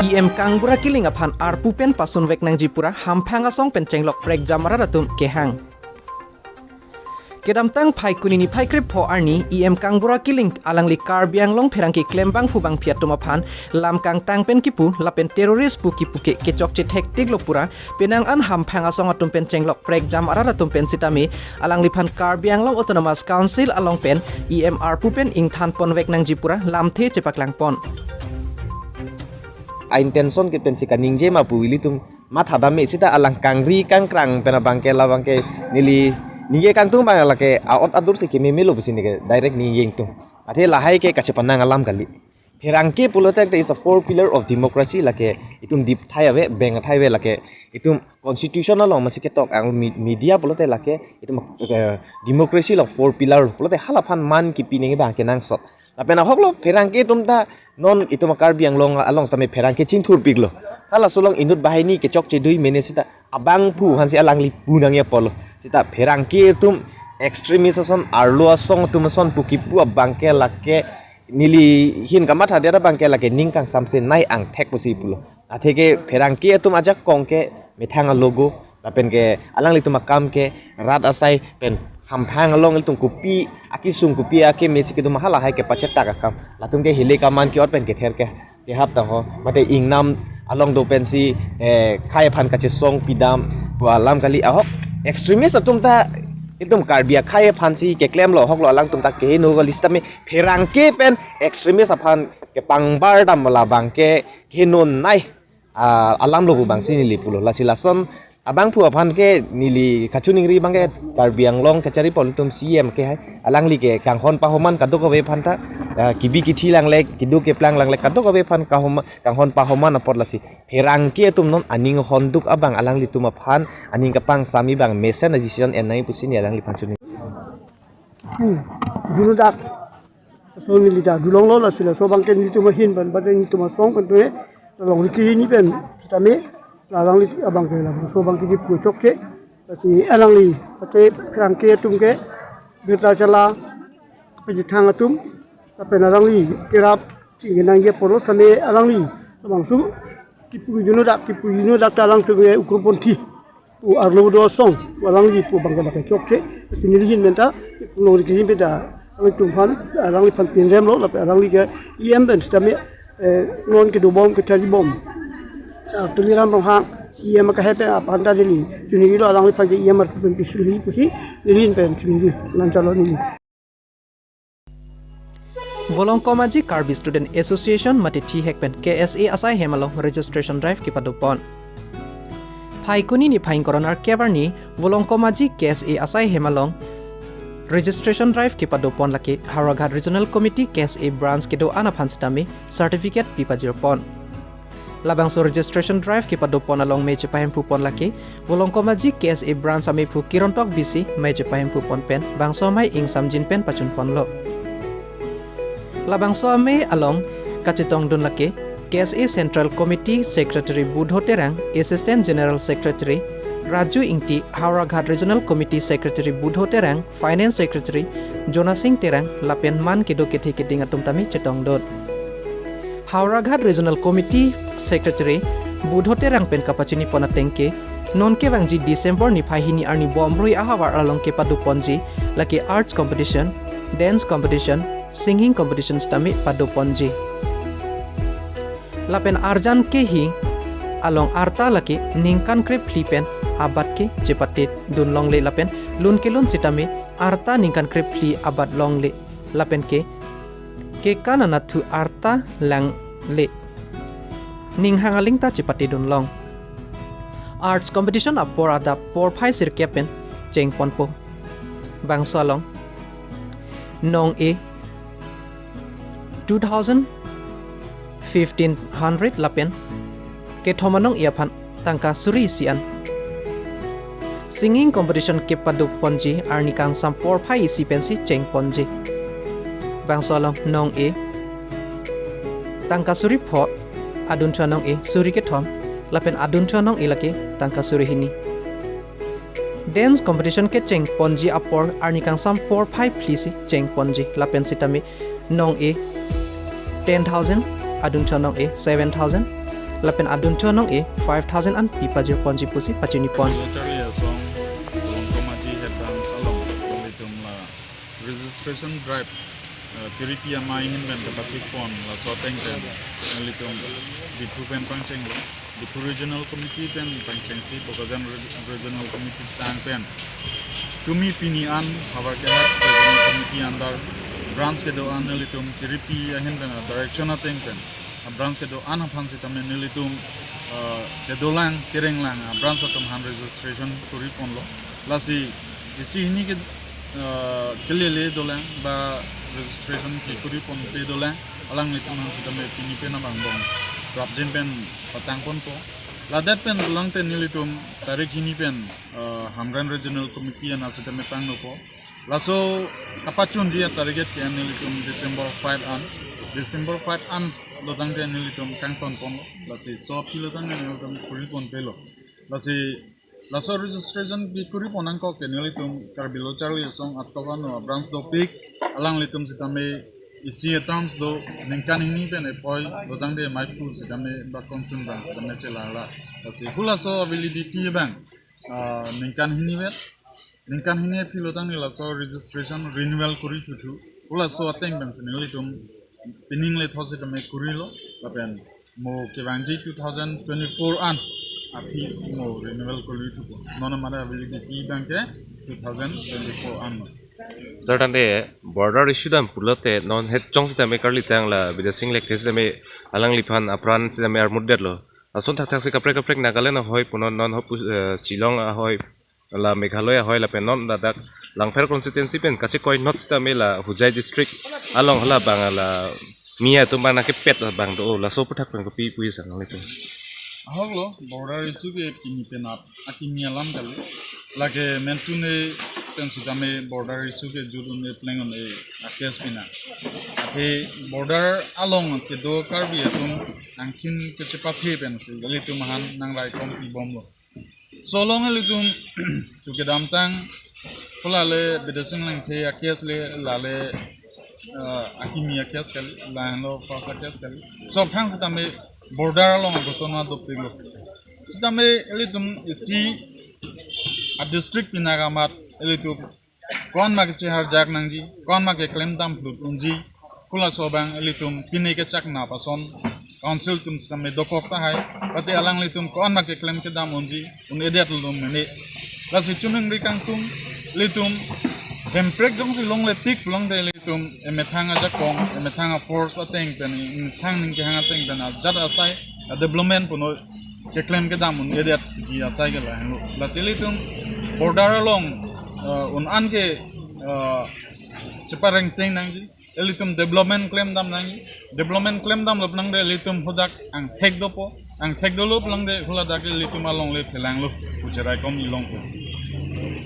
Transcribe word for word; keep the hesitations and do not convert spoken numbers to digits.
E M Kangbura Killing aphan arpu pen pasunvek nangji pura hamphang asong pen chenglok prekjam arat atum kehang. Kedamtang Phaikuni niphai krepho arni E M Kangbura Killing alangli Karbi Anglong pherangke klembangphu bangphi atum aphan lam kangtang pen kipu lapen terrorist pu kipu ke kechokche thektiklo pura penang an hamphang asong atum pen chenglok prekjam arat atum pen sitame alangliphan Karbi Anglong Autonomous Council along pen E M arpu pen ingthan ponvek nangji pura lamthe chepaklangpon. A intention ke pensi kaningje ma pu ilitum mathadam me sita alang kangri kangkrang pen abangke labangke neli ningje kangtung abang lake aot adur si kememelo pusi neke direct ningje ingtung. Athe lahai ke kachepanang alam kali. Pherangke pulote is a four pillar of democracy lake itum dipthai ave, bengthai ave lake itum constitution along masi ketok ang me- media pulote lake itum eh, democracy along four pillar pulote halaphan man kipi nangji abang kenangsot. Lapen ahoklo pherangke atum ta non itum Karbi Anglong along tame pherangke chingthurpiklo. Halaso along inut banghini kechokche dui mene sita abangphu aphansi alangli pu nangji apotlo. Sita pherangke atum extremist ason arlo asong atum ason pu kipu abangke lake neli hin kamathadet abangke lake ning kangsamse nai angthek pusi pulo. Atheke pherangke atum ajakong ke methang alogo lapen ke alanglitum akam ke rat asai pen hamphang along ilitum kopi akisung kopi akeme si kedum halahai ke pachetak akam. Latum ke hile kaman ke-ot pen kether ke kehap tangho. Mate ingnam along do pensi eh, khei aphan kachesong pidam pu alam kali ahok. Extremist atum ta itum Karbi akhei aphansi keklemlo ahoklo alangtum ta keheno kali sitame pherangke pen extremist aphan kepangbar dam labangke keheno nai ah, alamlo pu abangsi neli pulo. Lasi lason abangphu aphan ke neli kachiningri abangke Karbi Anglong kachari pon itum C E M ke hai alangli ke kanghon pahoman kadokave aphan ta ah, kibi kithi langle kiduk keplang langle kadokave aphan kahoma- kanghon pahoman apot lasi pherangke atum non aning honduk abang alanglitum aphan aning kapangsam abang mesen a decision en nangji pusi neli alangliphan chini. Hmm. Dulu dak. So neli dak dulonglo lasi laso abangke nelitum ahin pen pada nelitum asong pen tu eh. Along riki hini pen sitame la alangli abangke laso abangke kipu chokche. Lasi alangli ate pherangke atum ke birta chala pejithang atum lapen alangli kerap chingki nangji apotlo sitame alangli labangso kipu juno dak kipu juno dak ta alangtum ke ugroponthi pu arlo do asong pu alangli pu abangke lake chokche. Lasi neli ahin pen ta kipu nong riki ahin pen ta alangtum aphan alangliphan pinremlo lapen alangli ke E M pen sitame eh, non kedobom kethajibom Sar Tuliram Ronghang C E M kahai pen aphan ta neli chinilo alangliphan ke E M arpu pen pisulhi pusi neli ahin pen chinilo nang chalo neli. Volongkom Aji Karbi Student Association mate thihek pen K S A asai hem along registration drive kepadopon. Phaikuni niphai ingkoi ra nerkep arni Volongkom Aji K S A asai hem along registration drive kepadopon lake Howraghat Regional Committee K S A branch kedo-an aphan sitame certificate pipajirpon. Labangso registration drive kepadopon along mei chepahemphu pon lake Volongkom Aji K S A branch amephu Kiron Tokbi si mei chepahemphu pon pen bangso amei ingsamjin pen pachun ponlo. Labangso amei along kachetongdun lake K S A Central Committee Secretary Budho Terang, Assistant General Secretary Raju Ingti, Howraghat Regional Committee Secretary Budho Terang, Finance Secretary Jonasing Terang lapen man kedo kethe keding atum tame chetongdun. Howraghat Regional Committee Secretary Budho Terang pen kapachini pon ateng ke non kevangji December niphai hini arni Bomrui ahavar along kepadoponji lake arts competition, dance competition, singing competition sitame padoponji. Lapen arjan kehi along arta lake ningkan krephli pen abat ke chepate dun longle lapen lun kelun sitame arta ningkan krephli abat longle lapen ke kekan anatthu arta langle ninghang aling ta chepate dun long. Arts competition apor adap porphai sirkep pen chengponpo. Bangso along nong-e two thousand fifteen hundred lapen kethom anong-e aphan tangka suri isi an. Singing competition kepadoponji arni kangsam porphai isi pensi chengponji. Bangso along nong-e tangka suri pho, adunthu anong-e suri kethom lapen adunthu anong-e lake tangka suri hini. Dance competition kechengponji apor arni kangsam porphai phli si chengponji lapen sitame nong-e ten thousand, adunthu anong-e seven thousand lapen adunthu anong-e five thousand an pi pajirponji pusi pachini pon. Lo Charli Asong, Kolongkom Aji Head Branch along, nelitum la registration drive, eh, tiripi amei ahin pen kapatik pon, laso ateng pen, nelitum Diphu pen pangchenglo, Diphu Regional Committee pen pangchengsi, Bokajan Re-, Regional Committee tang pen. Tumi pini an, havar kehat Regional Committee under branch kedo-an nelitum tiripi ahin pen, direction ateng pen, a branch kedo-an aphan sitame nelitum, eh, kedolang, kerenglang, a branch atum aphan registration kuri ponlo. Lasi, isi hini ke, eh, kelele dolang, ba registration ke kuri ponpe dolang, alanglitum aphan sitame pini pen abang bong prapjin pen patang ponpo. Ladet pen pulang te nelitum tarik hini pen, eh, Hamren Regional Committee an sitame pangnopo. Laso kapachunji a target ke nelitum December five an. December five an lo tangte nelitum kangton ponlo. Lasi so aphi lo tangte nelitum kuri ponpelo. Lasi laso registration kuri pon angkok ke nelitum Karbi Lo Charli Asong atok ano branch dopik, alanglitum sitame isi a terms do, ningkan hini pen epoi lo tangte maipu sitame ba kongchun abang sitame chelala. Lasi halaso validity abang, ah, ningkan hini vet, ningkan hini aphi lo tangte laso registration renewal kuri thuthu. Halaso ateng pen si nelitum pining le thot sitame kurilo, lapen mo kevangji two thousand twenty-four an aphi mo renewal kuri thupo. Non amara validity abang ke two thousand twenty-four an lo. Sir, tangte border issue dam pulote non het chong sitame karli tang la Bidya Sing Lekthe sitame alangliphan apran sitame armut detlo. Ason thakthak si kaprek kaprek Nagaland ahoi punon non hopu, eh, Shillong ahoi la Meghalaya ahoi lapen non ladak Langpher constituency pen kachekoi not sitame la Hojai district along halabang la mi atum bang nangkepet abang do, laso aphuthak pen kopi puji sang nelitum. Ahok lo, border issue ke pini penap akimi alam kali. Lake mentune pen sitame border issue ke jut un-e pleng un-e a case pina. Athe border along kedo Karbi atum angthin kechepathe pen si ilitum aphan nangraikom pibomlo. So along ilitum chu kedamtang hala le Bidya Sing Lekthe a case le lale, eh, akimi a case kali, lahenlo first a case kali. So aphrang sitame border along ghotona dopiklo. Sitame ilitum isi a district pinaka amat ilitum konma kecheharjak nangji, konma keklem dam phlut unji, halaso abang ilitum pine kechak nap ason council atum sitame dokok tahai, pati alanglitum konma keklem kedam unji, un-edet lo mene. Lasi chuningri kangtung, ilitum Hemprek jongsi longle tik pulang te ilitum emethang ajakong, emethang a force ateng pen, emethang ning kehang ateng pen ajat asai a development puno keklem kedam un-edet titi asai ke lahenlo. Lasi ilitum border along, eh, un-an ke, eh, cheparengteng nangji. Ilitum development klem dam nangji. Development klem damlo pulang te ilitum hadak angthek dopo. Angthek dolo pulang te haladak ilitum alongle phelanglo. Pu cheraikom ilong ko.